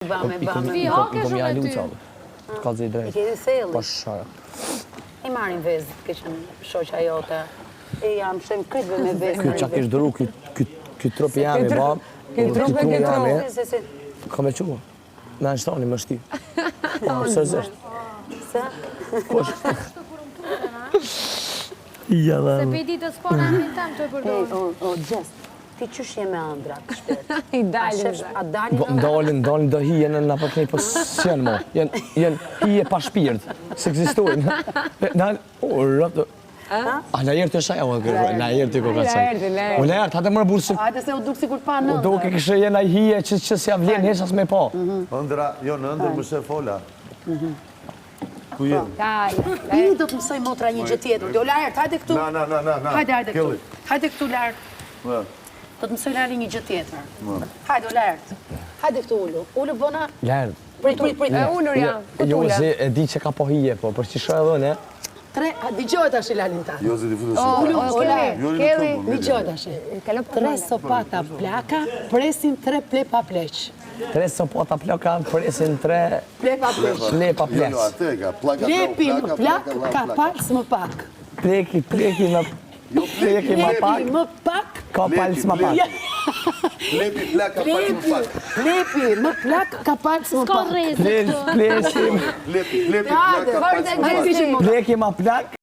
Bame, bame. I kom ja lu calë. Të ka zi drejt. I keni thelli. Po shara. I marrin vezë, ke qenë shoqa jote. E jam shem krejtve me vezë. Ky çka kish duru, ky ky ky trup jami, ba. Ky trup e ky trup. Ka me çu. Me Einsteini më shty. Po, seriozisht. Se? Po. Ja, Se pe ditës po në emrin tem të përdorë. O, o, Gjest, ti qysh je me ëndrat, shpirt? I dalin. A dalin Po, dalin, dalin do hije në në po po s'janë mo. Janë, janë hije pa shpirt, s'ekzistojnë. Dal, o, rëtë. A Laert të shaja, o, Laert të ko ka saj. Laerti, Laerti. O, Laert, hajde mërë burë se... Hajde se u duk sikur pa U në duk e kështë jenë ai hije që që s'ja vlen hiç as me pa. Ëndra, jo, në ëndër më sheh Fola. Ku jemi? I do të mësoj motra një gjë tjetër. Do Laert, hajde këtu. Na, na, na, na, na. Hajde, hajde këtu. Kelly. Hajde këtu Laert. Na. Do të mësoj Lali një gjë tjetër. Hajde o Laert. Hajde këtu ulu. Ulu bona. Laert. Prit, prit, prit. E ulur jam. Ku Jo, t'ulem? zi, e di që ka po hije, po, për që shoh edhe unë, Tre, a dëgjoj tash Lalin ta. Jo, zi, ti futesh. Ulu, o Laert. Jo, Kelly, Dëgjoj tash. Kalo pa Tre sopata plaka, presin tre plepa pleq. Tre sopata plaka, presin tre Plepa pleq. plepa Jo, jo, pleq. atë e ka. Plaka, Plepi më plaka, plak, plaka, ka plaka. palc më pak. Pleki, pleki më... Jo, Pleki më Plepi pak, më pak, ka palc më pak. Plepi, plaka, palc më pak. Plepi më plak, ka palc më Ka pak. rrezë Pleki, këtu. pleki, Plepi, plepi, plaka, palc më pak. pleki më plak.